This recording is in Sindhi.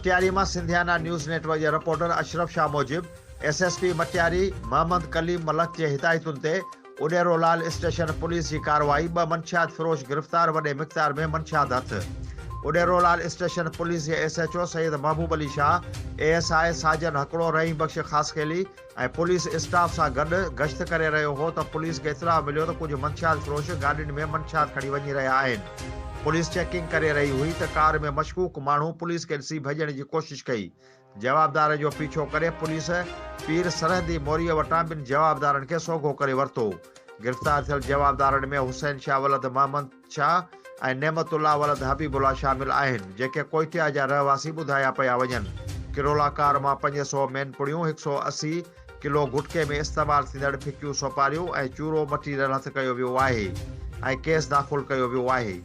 مٽياري مان سنڌيانا نيوز نيٽ ورڪ جي رپورٽر اشرف شاهه موجب S S P Matiari Muhammad Kaleem Malik جي هدايتن تي اڏيرو لال اسٽيشن پوليس جي ڪارروائي، ٻه منشيات فروش گرفتار، وڏي مقدار ۾ منشيات هٿ. اڏيرو لال اسٽيشن پوليس جي S H O Syed Mehboob Ali Shah, A S I Sajan Hakro, Rahim Bakhsh Khaskheli ۽ police staff سان گڏ گشت ڪري رهيو هو ته پوليس کي اطلاع مليو ته ڪجهه منشيات فروش گاڏين ۾ منشيات کڻي وڃي رهيا آهن. پوليس چيڪنگ ڪري رهي هئي ته ڪار ۾ مشڪوڪ ماڻهو پوليس کي ڏسي ڀڄڻ جي ڪوشش ڪئي. جوابدارن جو پيڇو ڪري پوليس پير سرهندي موريء وٽان ٻن جوابدارن کي سوگهو ڪري ورتو. گرفتار ٿيل جوابدارن ۾ حسين شاهه ولد محمد شاهه ۽ نعمت الله ولد حبيب الله شامل آهن، جيڪي ڪوئٽيا جا رهواسي ٻڌايا پيا وڃن. ڪرولا ڪار مان 500 مين پڙيون، 180 ڪلو گٽڪي ۾ استعمال ٿيندڙ ڦڪيون سوپاريون ۽ چورو مٽيريل هٿ ڪيو ويو آهي ۽ ڪيس داخل ڪيو ويو آهي.